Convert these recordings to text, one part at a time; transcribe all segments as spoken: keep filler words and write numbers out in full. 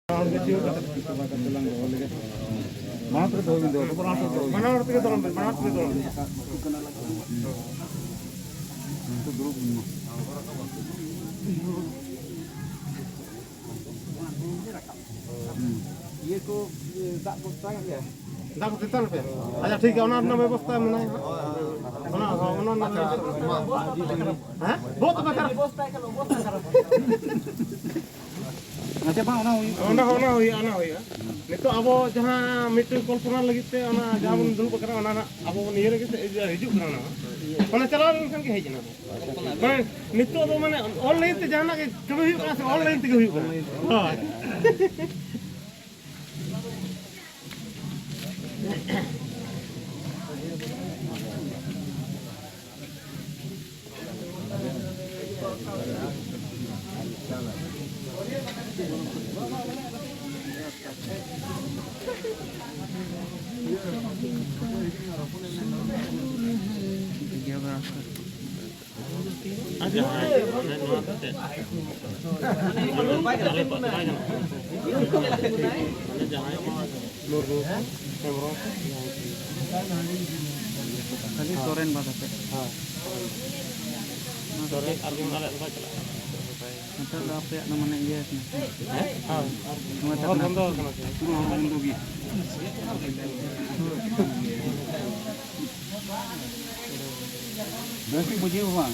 ᱵᱟᱱᱟ ᱦᱚᱲ ᱛᱮᱜᱮ ᱫᱚᱦᱚᱭ ᱵᱤᱱ, ᱵᱟᱱᱟ ᱦᱚᱲ ᱛᱮᱜᱮ ᱫᱚᱦᱚᱭ ᱵᱤᱱ᱾ ᱤᱭᱟᱹ ᱠᱚ, ᱫᱟᱜ ᱠᱚ ᱛᱮᱛᱟᱝ ᱯᱮ᱾ ᱟᱪᱪᱷᱟ, ᱴᱷᱤᱠ ᱜᱮᱭᱟ, ᱚᱱᱟ ᱨᱮᱱᱟᱜ ᱵᱮᱵᱚᱥᱛᱷᱟ ᱢᱮᱱᱟᱜᱼᱟ᱾ ᱚᱱᱟ, ᱚᱱᱟ ᱨᱮᱱᱟᱜ ᱵᱮᱵᱚᱥᱛᱷᱟ᱾ ᱦᱮᱸ? ᱵᱚᱦᱩᱛ ᱵᱮᱠᱟᱨ᱾ ᱟᱪᱪᱷᱟ, ᱵᱟᱝ, ᱚᱱᱟ ᱦᱩᱭᱩᱜ ᱚᱱᱟ, ᱚᱱᱟ ᱦᱩᱭᱩᱜᱼᱟ, ᱚᱱᱟ ᱦᱩᱭᱩᱜᱼᱟ᱾ ᱱᱤᱛᱚᱜ ᱟᱵᱚ ᱡᱟᱦᱟᱸ ᱢᱤᱫᱴᱮᱱ ᱠᱚᱞᱯᱚᱱᱟ ᱞᱟᱹᱜᱤᱫ ᱛᱮ ᱚᱱᱟ ᱡᱟᱦᱟᱸ ᱵᱚᱱ ᱫᱩᱲᱩᱵ ᱟᱠᱟᱱᱟ, ᱚᱱᱟ ᱨᱮᱱᱟᱜ ᱟᱵᱚ ᱵᱚᱱ ᱤᱭᱟᱹ ᱞᱟᱹᱜᱤᱫ ᱛᱮ ᱦᱤᱡᱩᱜ ᱠᱟᱱᱟ ᱚᱱᱟ᱾ ᱚᱱᱟ ᱪᱟᱞᱟᱣ ᱞᱮᱱᱠᱷᱟᱱ ᱜᱮ ᱦᱮᱡ ᱮᱱᱟ᱾ ᱢᱟᱱᱮ ᱱᱤᱛᱚᱜ ᱫᱚ ᱢᱟᱱᱮ online ᱛᱮ ᱡᱟᱦᱟᱱᱟᱜ ᱜᱮ ᱠᱟᱹᱢᱤ ᱦᱩᱭᱩᱜ ᱠᱟᱱᱟ ᱥᱮ online ᱛᱮᱜᱮ ᱦᱩᱭᱩᱜ ᱠᱟᱱᱟ᱾ ᱦᱳᱭ᱾ ᱟᱨ ᱡᱟᱦᱟᱸᱭ ᱢᱟᱱᱮ ᱱᱚᱣᱟ ᱠᱟᱛᱮ ᱵᱟᱭ ᱜᱟᱱᱚᱜᱼᱟ᱾ ᱢᱟᱱᱮ ᱡᱟᱦᱟᱸᱭ ᱢᱩᱨᱢᱩ ᱠᱚ, ᱦᱮᱢᱵᱨᱚᱢ ᱠᱚ, ᱡᱟᱦᱟᱸᱭ ᱠᱚ᱾ ᱠᱷᱟᱹᱞᱤ ᱥᱚᱨᱮᱱ ᱵᱟᱫ ᱟᱛᱮ᱾ ᱦᱳᱭ᱾ ᱥᱚᱨᱮᱱ ᱟᱨ ᱡᱮᱢᱚᱱ ᱟᱞᱮᱭᱟᱜ ᱫᱚ ᱵᱟᱭ ᱪᱟᱞᱟᱜᱼᱟ᱾ ᱱᱮᱛᱟᱨ ᱫᱚ ᱟᱯᱮᱭᱟᱜ ᱫᱚ ᱢᱟᱱᱮ ᱤᱭᱟᱹ ᱠᱟᱱᱟ᱾ ᱦᱮᱸ? ᱦᱳᱭ᱾ ᱱᱚᱣᱟ ᱦᱚᱨ ᱪᱟᱠᱷᱱᱟ ᱵᱚᱱᱫᱚ ᱟᱠᱟᱱᱟ ᱥᱮ? ᱯᱩᱨᱟᱹ ᱦᱚᱨ ᱵᱚᱱᱫᱚ ᱜᱮᱭᱟ᱾ ᱵᱮᱥ ᱜᱮ ᱵᱩᱡᱷᱟᱹᱣ ᱵᱟᱝ?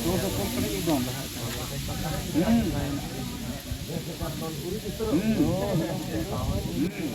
ᱛᱚ ᱫᱚ ᱠᱚᱢ ᱯᱮᱨᱮᱡ ᱮᱠᱫᱚᱢ᱾ ᱦᱩᱸ᱾ ᱦᱩᱸ᱾ ᱦᱩᱸ᱾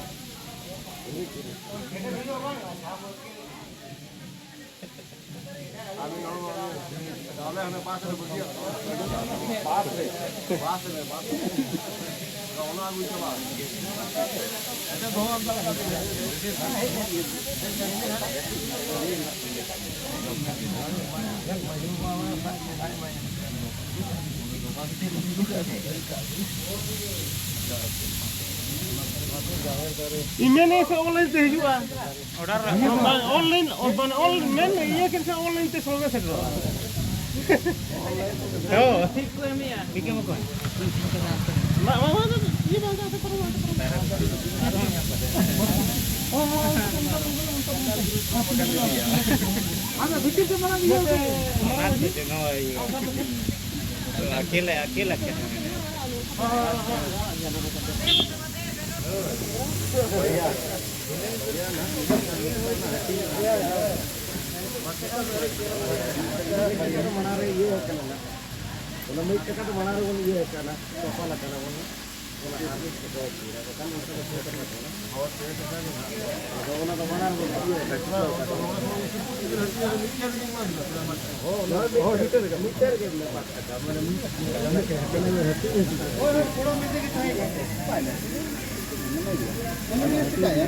ᱤᱧ ᱢᱮᱱᱮᱫ ᱥᱮ online ᱛᱮ ᱦᱤᱡᱩᱜᱼᱟ᱾ Order ᱵᱟᱝ, online, ᱢᱟᱱᱮ online, ᱢᱮᱱ ᱤᱭᱟᱹ ᱠᱮᱫ ᱠᱷᱟᱱ online ᱛᱮ ᱥᱚᱸᱜᱮ ᱥᱮᱴᱮᱨᱚᱜᱼᱟ᱾ ᱦᱳᱭ᱾ ᱴᱷᱤᱠ ᱠᱚ ᱮᱢᱮᱜᱼᱟ᱾ ᱵᱤᱠᱮᱢ ᱚᱠᱚᱭ? ᱵᱟ-, ᱵᱟ-, ᱵᱟ-, ᱟᱫᱚ ᱵᱷᱤᱛᱤᱨ ᱛᱮ ᱢᱟᱨᱟᱝ ᱤᱭᱟᱹ ᱠᱚ, ᱢᱟᱨᱟᱝ ᱢᱟᱹᱡᱷᱤ᱾ ᱟᱹᱠᱤᱞ, ᱟᱹᱠᱤᱞ, ᱟᱹᱠᱤᱞ᱾ ᱢᱟᱲᱟᱝ ᱨᱮ ᱤᱭᱟᱹ ᱟᱠᱟᱱᱟ ᱱᱟᱜ᱾ ᱚᱱᱟ ᱢᱤᱫ ᱴᱟᱠᱟ ᱫᱚ ᱢᱟᱲᱟᱝ ᱨᱮᱵᱚᱱ ᱤᱭᱟᱹ ᱟᱠᱟᱱᱟ, ᱛᱚᱯᱟᱞ ᱟᱠᱟᱱᱟ ᱵᱚᱱ᱾ ᱚᱱᱟ ᱟᱨ ᱢᱤᱫ ᱴᱟᱠᱟ ᱵᱟᱠᱷᱟᱱ ᱚᱱᱠᱟ ᱫᱚ ᱯᱮ ᱴᱟᱠᱟ ᱠᱟᱱᱟ᱾ ᱟᱫᱚ ᱚᱱᱟ ᱫᱚ ᱢᱟᱲᱟᱝ ᱨᱮᱵᱚᱱ ᱤᱭᱟᱹ ᱟᱠᱟᱱᱟ, ᱪᱩᱠᱟᱹᱣ ᱟᱠᱟᱱᱟ᱾ ᱦᱳᱭ, ᱚᱱᱟ ᱦᱳᱭ, ᱢᱤᱫᱴᱟᱝ ᱨᱮᱜᱮ, ᱢᱤᱫᱴᱟᱝ ᱨᱮᱜᱮ ᱢᱮᱱᱟᱜᱼᱟ᱾ ᱦᱳᱭ, ᱦᱳᱭ, ᱯᱩᱨᱟᱹ ᱢᱤᱫ ᱨᱮᱜᱮ ᱛᱟᱦᱮᱸ ᱠᱟᱱᱟ᱾ ᱚᱱᱟ ᱫᱚ ᱪᱮᱫᱟᱜ ᱭᱟ?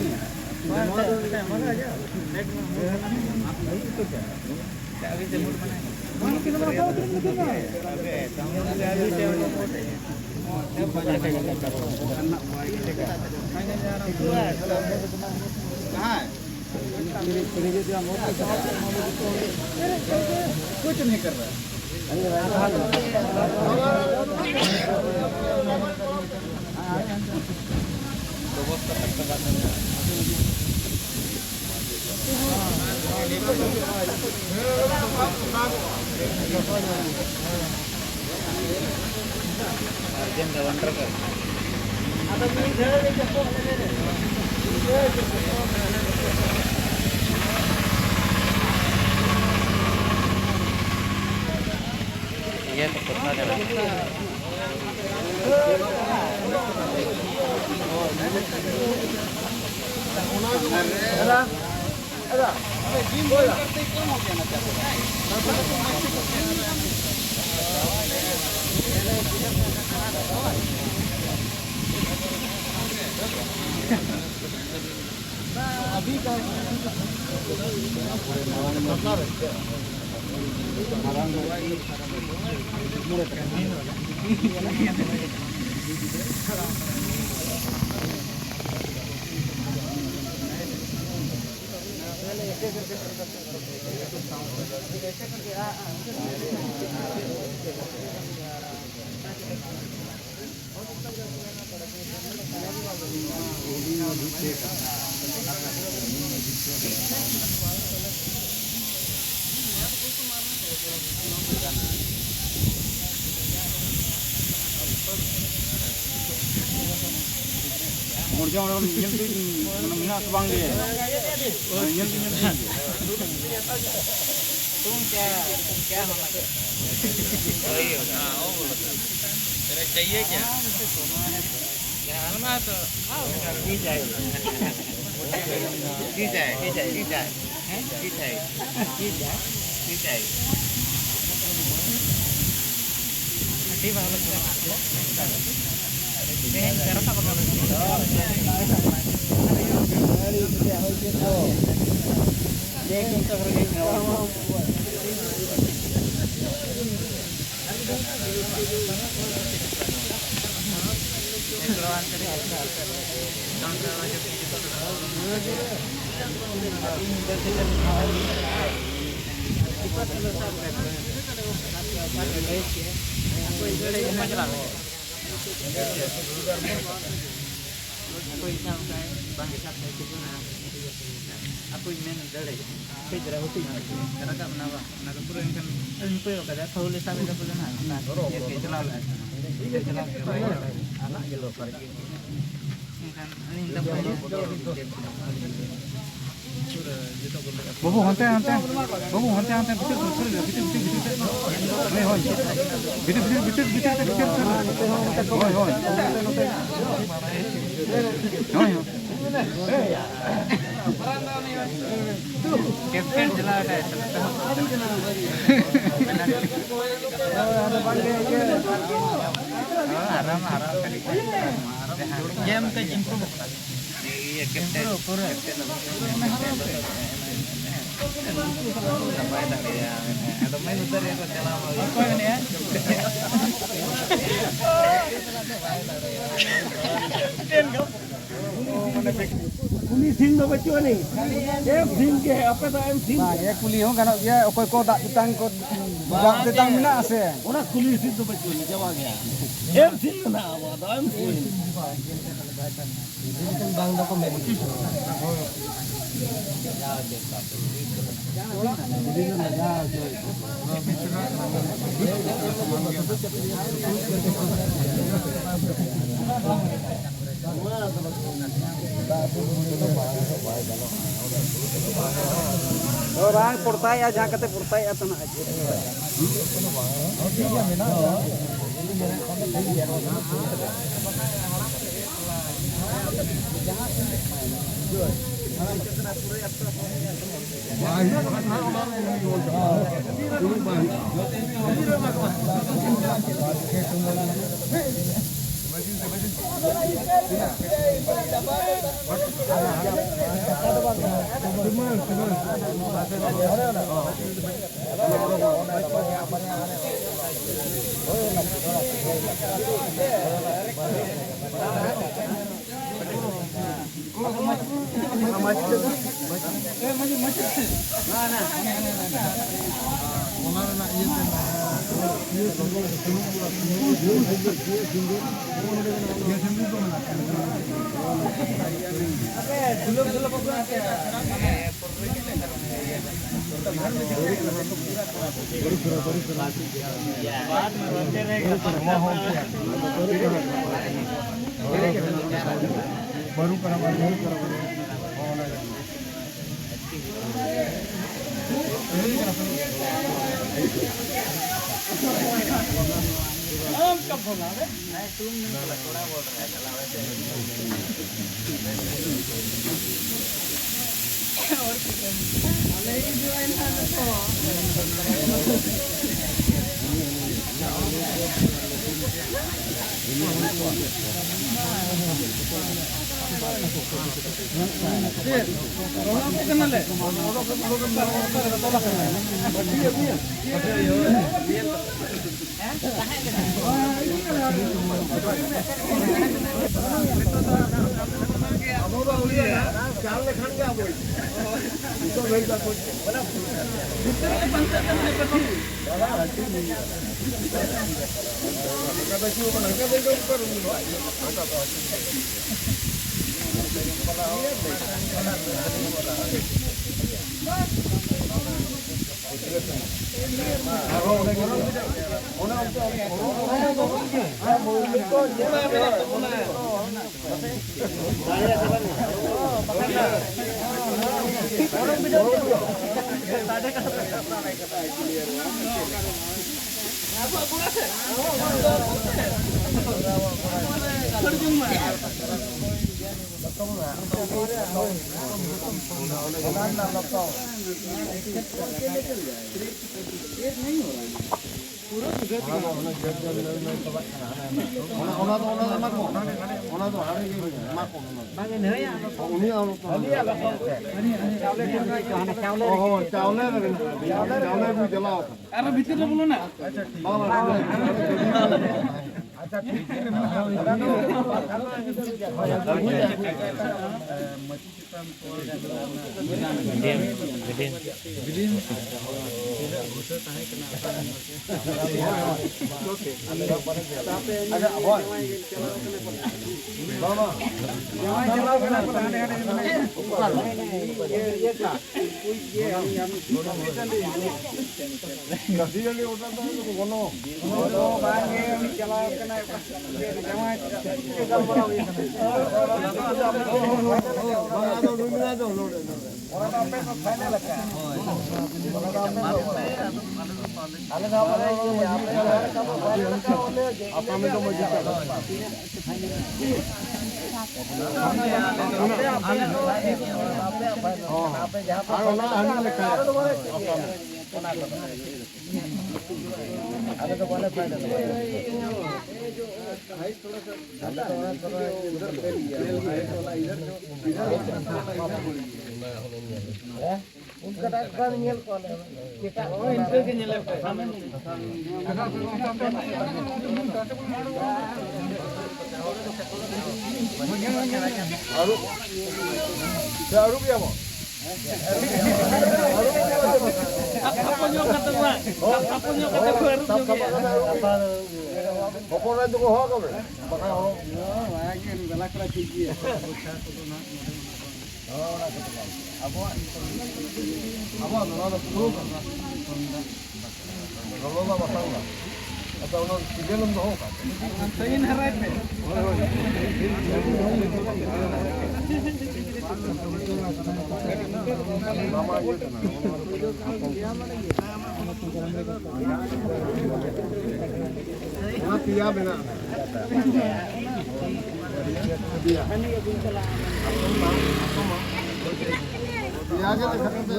कुछ नहीं कर रहा है। ᱢᱚᱨᱡᱟ ᱚᱸᱰᱮ ᱧᱮᱞ ᱛᱮ ᱢᱟᱱᱮ ᱢᱮᱱᱟᱜ ᱥᱮ ᱵᱟᱝ ᱜᱮ? ᱧᱮᱞ ᱛᱮ, ᱧᱮᱞ ᱛᱮ᱾ तुम क्या, तुम क्या होना चाहते हो? वही होगा। हाँ, वो बोलो। तेरा चाहिए क्या? क्या? सोना है तो। हाँ, बेटा, जी जाए। जी जाए, जी जाए, जी जाए। हैं? जी जाए। जी जाए। जी जाए। ᱟᱹᱰᱤ ᱵᱷᱟᱞᱮ ᱠᱟᱱᱟ᱾ ᱛᱮᱦᱮᱧ ᱪᱟᱨᱟ ᱥᱟᱵ ᱟᱠᱟᱫ ᱚᱠᱚᱭ ᱥᱟᱵ ᱠᱟᱭ, ᱵᱟᱝ ᱥᱟᱵ ᱠᱟᱭ, ᱛᱤᱸᱜᱩᱱᱟ᱾ ᱟᱠᱚᱭ ᱢᱮᱱ ᱫᱟᱲᱮᱭᱟᱜᱼᱟ᱾ ᱠᱟᱹᱡ ᱫᱷᱟᱨᱟ ᱦᱩᱴᱤᱡ ᱧᱚᱜ ᱜᱮᱭᱟ᱾ ᱨᱟᱠᱟᱵ ᱮᱱᱟ ᱵᱟᱝ? ᱚᱱᱟ ᱫᱚ ᱯᱩᱨᱟᱹ ᱮᱱᱠᱷᱟᱱ ᱟᱹᱞᱤᱧ ᱠᱚᱭᱚᱜ ᱠᱟᱫᱟ, ᱯᱷᱟᱣᱩᱞ ᱮ ᱥᱟᱵ ᱮᱫᱟ ᱯᱟᱞᱮ ᱱᱟᱦᱟᱜ᱾ ᱚᱱᱟ ᱤᱭᱟᱹ ᱜᱮ ᱪᱟᱞᱟᱣ ᱞᱮᱱᱟ᱾ ᱤᱭᱟᱹ ᱪᱟᱞᱟᱣ ᱠᱟᱛᱮ ᱵᱟᱭ ᱧᱟᱢ ᱞᱮᱫᱟ᱾ ᱮᱱᱠᱷᱟᱱ ᱟᱹᱞᱤᱧ ᱫᱚ ᱯᱩᱨᱟᱹ ᱡᱚᱛᱚ ᱠᱚ ᱞᱟᱹᱭᱟ᱾ ᱵᱟᱹᱵᱩ, ᱦᱟᱱᱛᱮ, ᱦᱟᱱᱛᱮ᱾ ᱵᱟᱹᱵᱩ, ᱦᱟᱱᱛᱮ, ᱦᱟᱱᱛᱮ, ᱵᱷᱤᱛᱤᱨ, ᱵᱷᱤᱛᱤᱨ, ᱵᱷᱤᱛᱤᱨ, ᱵᱷᱤᱛᱤᱨ ᱥᱮᱫ᱾ ᱦᱳᱭ, ᱦᱳᱭ᱾ ᱵᱷᱤᱛᱤᱨ, ᱵᱷᱤᱛᱤᱨ, ᱵᱷᱤᱛᱤᱨ, ᱵᱷᱤᱛᱤᱨ, ᱵᱷᱤᱛᱤᱨ ᱥᱮᱫ᱾ ᱦᱳᱭ, ᱦᱳᱭ᱾ ᱦᱳᱭ, ᱦᱳᱭ᱾ ᱠᱮᱯᱴᱮᱱ ᱪᱟᱞᱟᱣ ᱮᱱᱟᱭ ᱥᱮ ᱱᱚᱛᱮ ᱦᱚᱸ? ᱦᱳᱭ, ᱟᱨᱟᱢ, ᱟᱨᱟᱢ ᱠᱷᱟᱹᱞᱤ᱾ ᱡᱟᱦᱟᱸ ᱜᱮᱢ ᱠᱟᱹᱡ ᱤᱢᱯᱨᱩᱵᱷ ᱠᱟᱱᱟ᱾ ᱤᱭᱟᱹ ᱠᱮᱯᱴᱮᱱ, ᱤᱢᱯᱨᱩᱵᱷ ᱯᱩᱨᱟᱹ᱾ ᱠᱮᱯᱴᱮᱱ ᱫᱚ ᱵᱟᱭ ᱫᱟᱲᱮᱭᱟᱜᱼᱟ᱾ ᱟᱫᱚ ᱢᱮᱱ ᱩᱛᱟᱹᱨ ᱨᱮ ᱪᱟᱞᱟᱣ ᱚᱠᱚᱭ ᱢᱮᱱᱟᱭᱟ? ᱠᱮᱯᱴᱮᱱ ᱫᱚ᱾ ᱠᱩᱞᱤ ᱥᱤᱢ ᱫᱚ ᱵᱟᱹᱪᱩᱜ ᱟᱹᱱᱤᱡ᱾ ᱮᱢ ᱥᱤᱢ ᱜᱮ, ᱟᱯᱮ ᱫᱚ ᱮᱢ ᱥᱤᱢ ᱵᱟᱝ, ᱜᱮ᱾ ᱮ ᱠᱩᱞᱤ ᱦᱚᱸ ᱜᱟᱱᱚᱜ ᱜᱮᱭᱟ, ᱚᱠᱚᱭ ᱠᱚ ᱫᱟᱜ ᱛᱮᱛᱟᱝ ᱠᱚ, ᱫᱟᱜ ᱛᱮᱛᱟᱝ ᱢᱮᱱᱟᱜᱼᱟ ᱥᱮ? ᱚᱱᱟ ᱠᱩᱞᱤ ᱥᱤᱢ ᱫᱚ ᱵᱟᱹᱪᱩᱜ ᱟᱹᱱᱤᱡ, ᱪᱟᱵᱟ ᱜᱮᱭᱟ᱾ ᱮᱢ ᱥᱤᱢ ᱢᱮᱱᱟᱜᱼᱟ, ᱟᱵᱚᱣᱟᱜ ᱫᱚ ᱮᱢ ᱥᱤᱢ᱾ ᱵᱟᱝ ᱫᱚᱠᱚ ᱢᱮᱱ᱾ ᱨᱟᱝ ᱯᱚᱲᱛᱟᱭᱮᱜᱼᱟ, ᱡᱟᱦᱟᱸ ᱠᱟᱛᱮ ᱯᱚᱲᱛᱟᱭᱮᱜᱼᱟ ᱛᱚ ᱱᱟᱦᱟᱜ᱾ ᱟᱵᱚ ᱫᱚ ᱟᱹᱣᱲᱤᱭᱟᱜ ᱪᱟᱞ ᱞᱮᱠᱷᱟᱱ ᱜᱮ ᱟᱵᱚ ᱱᱤᱛᱚᱜ ᱞᱟᱹᱭ ᱫᱟᱠᱚ᱾ ᱚᱱᱟ ᱫᱚ, ᱚᱱᱟ ᱫᱚ ᱮᱢᱟ ᱠᱚ᱾ ᱚᱱᱟ ᱫᱚ ᱦᱟᱸᱰᱮ ᱜᱮ ᱮᱢᱟ ᱠᱚ, ᱚᱱᱟ ᱫᱚ᱾ ᱩᱱᱤᱭᱟᱜ ᱚᱱᱟ ᱫᱚ᱾ ᱚ, ᱦᱳᱭ, ᱪᱟᱣᱞᱮ ᱨᱮ ᱢᱮᱱᱟᱜᱼᱟ᱾ ᱪᱟᱣᱞᱮ ᱠᱚ ᱪᱟᱞᱟᱣ ᱟᱠᱟᱱᱟ᱾ ᱟᱨᱚ ᱵᱷᱤᱛᱤᱨ ᱨᱮ ᱵᱚᱞᱚᱱᱟ᱾ ᱵᱟᱝ, ᱵᱟᱝ, ᱵᱟᱝ᱾ ᱟᱨ ᱚᱱᱟ ᱦᱟᱺᱰᱤ ᱞᱮᱠᱟ᱾ ᱟᱞᱮ ᱫᱚ ᱵᱟᱞᱮ ᱯᱷᱟᱭᱫᱟ ᱫᱟᱲᱮᱭᱟᱜᱼᱟ᱾ ᱟᱞᱮ ᱫᱚ ᱚᱱᱟ ᱠᱚᱨᱮ ᱩᱫᱷᱟᱹᱨ ᱯᱷᱮᱞ ᱜᱮᱭᱟ᱾ ᱦᱮᱸ? ᱚᱱᱠᱟᱱᱟᱜ ᱵᱟᱝ ᱧᱮᱞ ᱠᱚᱣᱟ ᱞᱮ᱾ ᱮᱴᱟᱜ ᱦᱳᱭ, ᱤᱱᱠᱟᱹ ᱜᱮ ᱧᱮᱞᱮᱫ ᱠᱚᱣᱟ᱾ ᱟᱹᱨᱩᱵ, ᱥᱮ ᱟᱹᱨᱩᱵ ᱜᱮᱭᱟ ᱵᱚᱱ? ᱥᱟᱵ ᱥᱟᱯᱷᱟ ᱧᱚᱜ ᱠᱟᱛᱮ ᱵᱟᱝ, ᱥᱟᱵ ᱥᱟᱯᱷᱟ ᱧᱚᱜ ᱠᱟᱛᱮ ᱠᱚ ᱟᱹᱨᱩᱵ ᱧᱚᱜ ᱜᱮᱭᱟ᱾ ᱦᱚᱯᱚᱱ ᱨᱮᱱ ᱫᱚᱠᱚ ᱦᱚᱦᱚ ᱟᱠᱚ ᱢᱮ, ᱵᱟᱠᱷᱟᱱ ᱦᱚᱲ ᱦᱚᱸ ᱚᱱᱟ ᱠᱚᱫᱚ ᱵᱟᱝ᱾ ᱦᱚᱸ, ᱚᱱᱟ ᱠᱚᱫᱚ ᱵᱟᱝ᱾ ᱟᱵᱚᱣᱟᱜ, ᱟᱵᱚᱣᱟᱜ ᱱᱚᱣᱟ ᱫᱚ ᱯᱩᱨᱟᱹ ᱠᱟᱱᱟ᱾ ᱞᱚᱞᱚ ᱫᱟᱜ ᱵᱟᱥᱟᱝ ᱫᱟᱜ᱾ ᱟᱪᱪᱷᱟ, ᱚᱱᱟ ᱥᱤᱡᱮᱱ ᱮᱢ ᱫᱚᱦᱚ ᱠᱟᱜ ᱛᱮ? ᱟᱢ ᱥᱟᱹᱭᱤᱱ ᱦᱟᱨᱟᱭ ᱯᱮ᱾ ᱦᱳᱭ, ᱦᱳᱭ᱾ ᱚᱱᱟ ᱢᱟ ᱤᱭᱟᱹ ᱠᱟᱱᱟ᱾ ᱚᱱᱟ ᱯᱮᱭᱟ ᱢᱮᱱᱟᱜᱼᱟ᱾ ᱯᱮᱭᱟ᱾ ᱯᱮᱭᱟ ᱜᱮ ᱞᱮᱠᱷᱟ ᱠᱟᱛᱮ᱾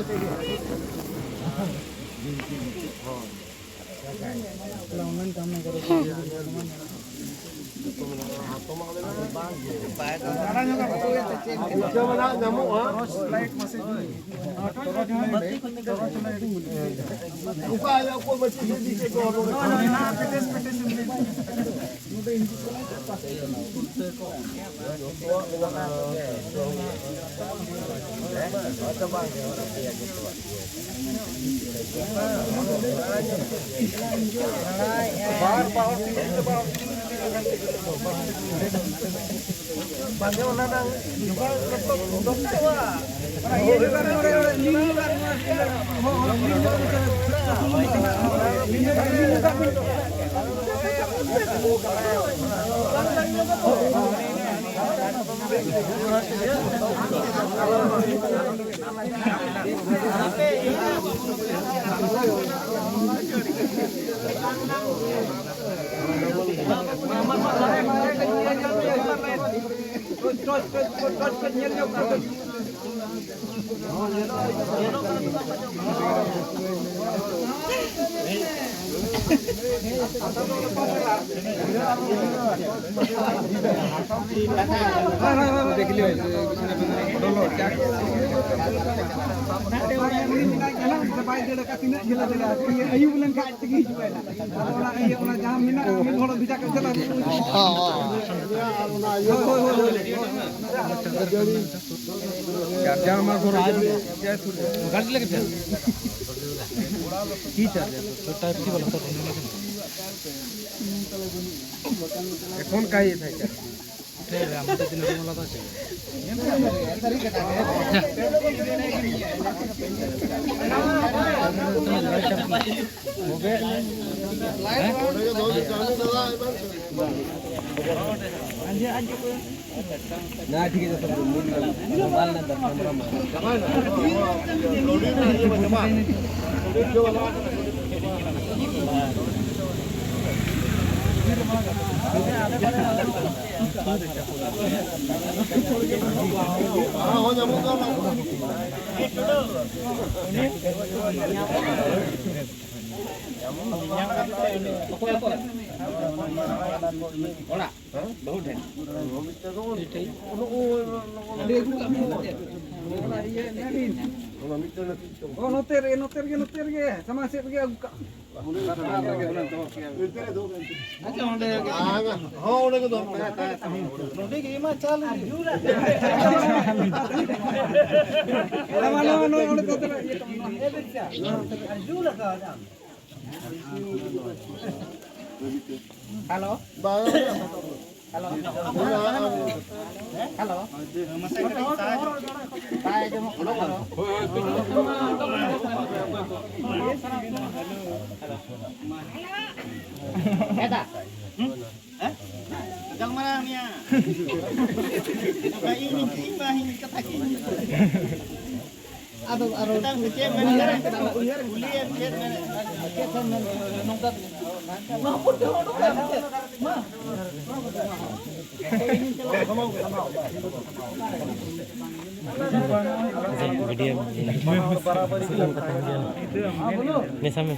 ᱯᱩᱭᱥᱟᱹ ᱢᱟ ᱱᱟᱦᱟᱜ ᱧᱟᱢᱚᱜᱼᱟ᱾ ᱚᱠᱟ ᱦᱤᱞᱳᱜ ᱠᱚ ᱵᱟᱹᱪᱤ ᱤᱫᱤ ᱠᱮᱫ ᱠᱚᱣᱟ ᱱᱚᱰᱮ ᱠᱷᱚᱱ᱾ ᱡᱚᱛᱚᱣᱟᱜ ᱢᱮᱱᱟᱜᱼᱟ᱾ ᱵᱟᱨ ᱯᱟᱣᱟᱨ ᱴᱤᱞᱟᱨ ᱛᱮ ᱵᱟᱨ ᱵᱟᱝᱜᱮ, ᱚᱱᱟ ᱨᱮᱱᱟᱜ ᱡᱚᱜᱟᱲ ᱡᱚᱛᱚ ᱫᱚᱨᱠᱟᱨᱚᱜᱼᱟ᱾ ᱚᱱᱟ ᱤᱭᱟᱹ ᱡᱚᱜᱟᱲ ᱱᱚᱰᱮ ᱞᱤᱝ ᱡᱚᱜᱟᱲ ᱱᱚᱣᱟ ᱦᱚᱸ, ᱦᱚᱸ, ᱞᱤᱝ ᱡᱚᱜᱟᱲ ᱠᱟᱛᱮ ᱥᱩᱱᱩᱢ ᱠᱟᱱᱟ᱾ ᱞᱤᱝ ᱡᱚᱜᱟᱲ, ᱞᱤᱝ ᱡᱚᱜᱟᱲ᱾ ᱵᱟᱭ ᱫᱟᱹᱲ ᱟᱠᱟᱫ, ᱛᱤᱱᱟᱹᱜ ᱡᱷᱟᱹᱞ ᱮ ᱫᱟᱹᱲᱟ, ᱟᱹᱭᱩᱵ ᱞᱮᱱᱠᱷᱟᱱ ᱟᱡ ᱛᱮᱜᱮ ᱦᱤᱡᱩᱜᱼᱟᱭ ᱱᱟᱜ᱾ ᱟᱫᱚ ᱚᱱᱟ ᱤᱭᱟᱹ, ᱚᱱᱟ ᱡᱟᱦᱟᱸ ᱢᱮᱱᱟᱜᱼᱟ, ᱢᱤᱫ ᱦᱚᱲ ᱵᱷᱮᱡᱟ ᱠᱟᱛᱮ ᱪᱟᱞᱟᱜ ᱦᱩᱭᱩᱜᱼᱟ᱾ ᱦᱳᱭ, ᱦᱳᱭ, ᱦᱳᱭ, ᱦᱳᱭ᱾ ᱪᱟᱨᱡᱟᱨ ᱢᱟ ᱜᱷᱚᱨ ᱨᱮ ᱜᱟᱹᱰᱤ ᱞᱟᱹᱜᱤᱫ ᱛᱮ᱾ ᱪᱮᱫ ᱪᱟᱨᱡᱟᱨ? ᱴᱟᱭᱤᱯ ᱥᱤ ᱵᱟᱞᱟ ᱛᱚ᱾ ᱮᱠᱷᱚᱱ ᱠᱟᱭ ᱛᱟᱦᱮᱸ ᱠᱟᱱᱟ᱾ ᱚᱲᱟᱜ᱾ ᱵᱟᱹᱦᱩ ᱴᱷᱮᱱ᱾ ᱚ, ᱱᱚᱛᱮ ᱨᱮ, ᱱᱚᱛᱮ ᱨᱮᱜᱮ, ᱱᱚᱛᱮ ᱨᱮᱜᱮ, ᱥᱟᱢᱟᱝ ᱥᱮᱫ ᱨᱮᱜᱮ ᱟᱹᱜᱩ ᱠᱟᱜ ᱢᱮ᱾ ᱟᱪᱪᱷᱟ, ᱚᱸᱰᱮ ᱜᱮ᱾ ᱦᱚᱸ, ᱚᱸᱰᱮ ᱜᱮ ᱫᱚᱦᱚ ᱠᱟᱜ ᱢᱮ᱾ ᱱᱚᱸᱰᱮ ᱜᱮ ᱢᱟ ᱪᱟᱞ᱾ ᱱᱚᱣᱟ, ᱱᱚᱣᱟ, ᱱᱚᱣᱟ, ᱚᱸᱰᱮ ᱫᱚ ᱛᱟᱦᱞᱮ ᱤᱭᱟᱹ ᱠᱟᱜ ᱢᱮ, ᱱᱚᱣᱟ᱾ ᱦᱮᱞᱳ᱾ ᱦᱮᱞᱳ᱾ ᱦᱮᱞᱳ᱾ ᱵᱟᱭ ᱟᱸᱡᱚᱢᱚᱜ ᱠᱟᱱᱟ᱾ ᱦᱮᱞᱳ᱾ ᱦᱮᱸ ᱫᱟ᱾ ᱦᱮᱸ? ᱜᱟᱞᱢᱟᱨᱟᱣ ᱢᱮᱭᱟ᱾ ᱱᱚᱝᱠᱟ ᱤᱧ, ᱤᱧ, ᱤᱧ ᱢᱟ ᱤᱧ ᱠᱟᱛᱷᱟ ᱠᱤᱧ᱾ ᱟᱫᱚ ᱟᱨᱚ ᱢᱤᱫᱴᱟᱝ ᱪᱮᱫ ᱢᱮᱱ ᱠᱮᱫᱟ? ᱩᱭᱦᱟᱹᱨ ᱠᱩᱞᱤᱭᱮᱢ ᱪᱮᱫ ᱢᱮᱱ? ᱪᱮᱫ ᱮᱢ ᱢᱮᱱ? ᱱᱚᱝᱠᱟ ᱫᱚ ᱢᱟ᱾ ᱵᱷᱤᱰᱤᱭᱳ ᱢᱮᱥᱟ ᱢᱮ᱾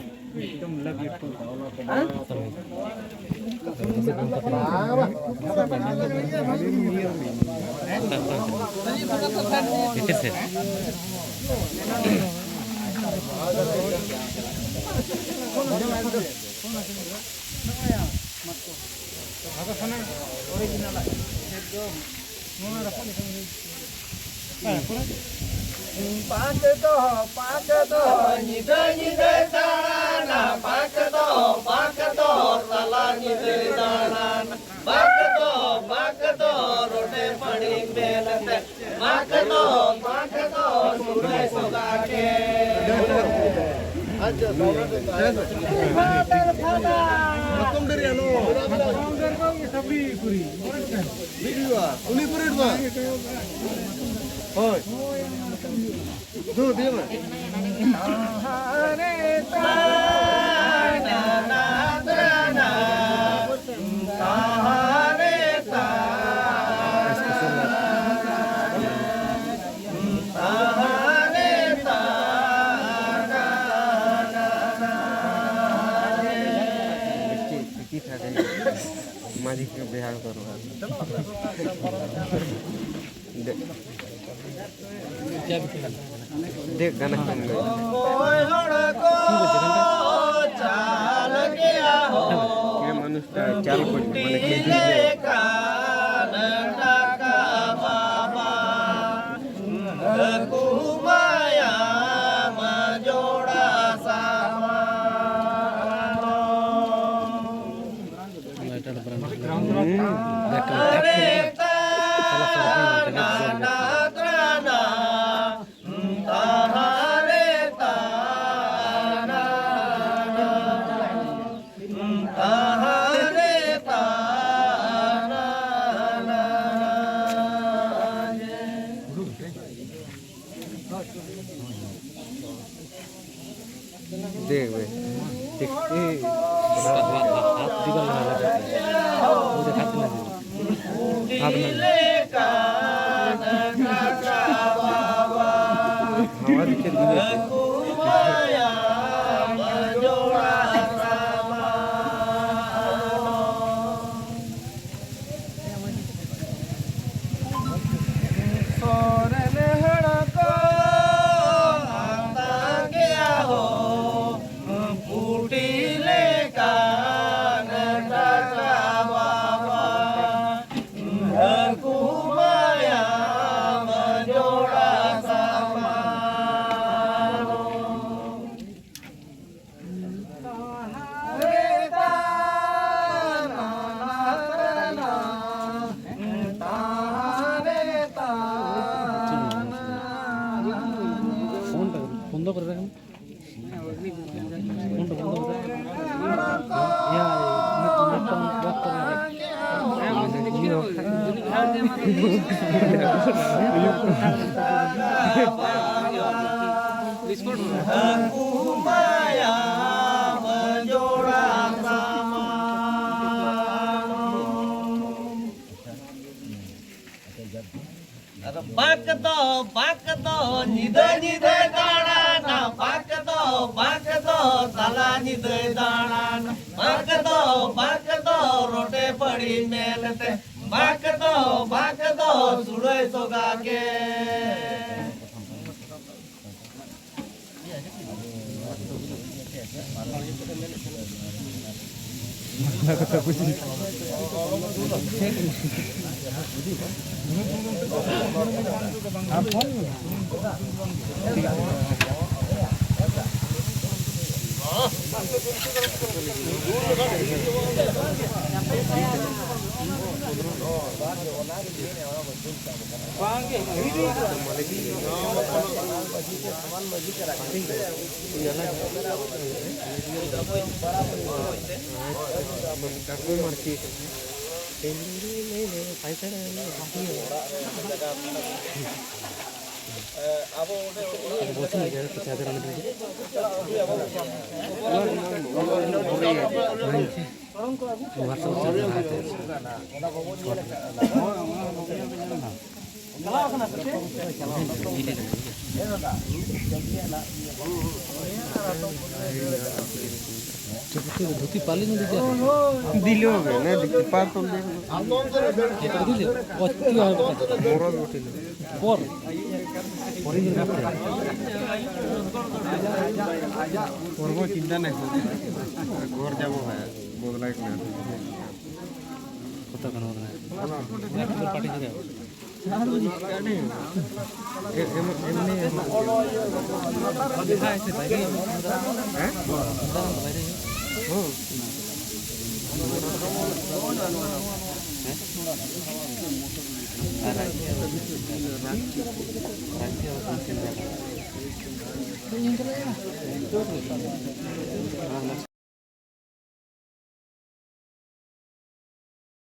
ᱯᱟᱠ ᱫᱚᱦᱚ, ᱯᱟᱠ ᱫᱚᱦᱚ, ᱧᱤᱫᱟᱹ ᱧᱤᱫᱟᱹᱭ ᱫᱟᱬᱟᱱᱟ, ᱯᱟᱠ ᱫᱚᱦᱚ, ᱯᱟᱠ ᱫᱚᱦᱚ, ᱛᱟᱞᱟ ᱧᱤᱫᱟᱹᱭ ᱫᱟᱬᱟᱱᱟ, ᱯᱟᱠ ᱫᱚᱦᱚ, ᱯᱟᱠ ᱫᱚᱦᱚ, ᱨᱚᱰᱮ ᱯᱟᱹᱲᱤ ᱢᱮᱱᱛᱮ, ᱯᱟᱠ ᱫᱚᱦᱚ, ᱯᱟᱠ ᱫᱚᱦᱚ, ᱥᱩᱲᱟᱹᱭ ᱥᱚᱜᱟ ᱠᱮ᱾ ᱟᱪᱪᱷᱟ, ᱯᱷᱟᱫᱟᱨ, ᱯᱷᱟᱫᱟᱨ᱾ ᱩᱱᱤ ᱯᱩᱨᱤᱴ ᱢᱟ᱾ ᱦᱳᱭ᱾ ᱫᱩ, ᱫᱤᱭᱮ ᱢᱮ᱾ ᱢᱟᱹᱡᱷᱤ ᱠᱚ ᱵᱮᱦᱟ ᱠᱚ ᱨᱚᱜᱟ᱾ ᱫᱮ-, ᱫᱮ ᱜᱟᱱᱟ ᱠᱚᱢ ᱜᱮ᱾ ᱢᱚᱬᱮ ᱦᱚᱲ ᱠᱚ ᱪᱟᱞ ᱠᱮᱜᱼᱟ ᱦᱳ᱾ ᱠᱮ ᱢᱟᱱᱩᱥ ᱴᱟ ᱪᱟᱞ ᱠᱚ ᱢᱟᱱᱮ ᱠᱮ ᱫᱤᱱ ᱜᱮ᱾ ᱞᱮᱠᱟᱱ ᱴᱟᱠᱟ ᱵᱟᱵᱟ᱾ ᱟᱹᱜᱩ ᱢᱟᱭᱟᱢ ᱡᱚᱲᱟ ᱥᱟᱢᱟᱱᱚ᱾ देख बे, देख, ए, हाथ, हाथ, हाथ दिखा ना, मुझे हाथ ना दे। हाथ ना दे। हवा दिखे, दिखे। ᱟᱨ ᱵᱟᱠ ᱫᱚ, ᱵᱟᱠ ᱫᱚ ᱧᱤᱫᱟᱹ ᱧᱤᱫᱟᱹᱭ ᱫᱟᱬᱟᱱᱟ, ᱵᱟᱠ ᱫᱚ, ᱵᱟᱠ ᱫᱚ ᱛᱟᱞᱟ ᱧᱤᱫᱟᱹᱭ ᱫᱟᱬᱟᱱᱟ, ᱵᱟᱠ ᱫᱚ, ᱵᱟᱠ ᱫᱚ ᱨᱚᱴᱮ ᱯᱟᱹᱲᱤ ᱢᱮᱞᱛᱮ, ᱵᱟᱠ ᱫᱚ, ᱵᱟᱠ ᱫᱚ ᱥᱩᱲᱟᱹᱭ ᱥᱚᱜᱟ ᱠᱮ᱾ ᱫᱷᱩᱛᱤ ᱯᱟᱞᱤ ᱱᱚᱰᱤ ᱠᱮ ᱫᱤᱞᱚ ᱜᱮ ᱱᱮ ᱫᱷᱩᱛᱤ ᱯᱟᱞ ᱛᱚᱞ ᱫᱮ ᱯᱚᱨ ᱯᱚᱨᱵᱚ ᱪᱤᱱᱛᱟ ᱱᱮ ᱜᱷᱚᱨ ᱡᱟᱵᱚ ᱦᱟᱭ ᱵᱚᱫᱞᱟᱭ ᱠᱟᱱᱟ ᱠᱚᱛᱚ ᱠᱟᱱᱟ ᱯᱟᱴᱤ ᱠᱚᱨᱮ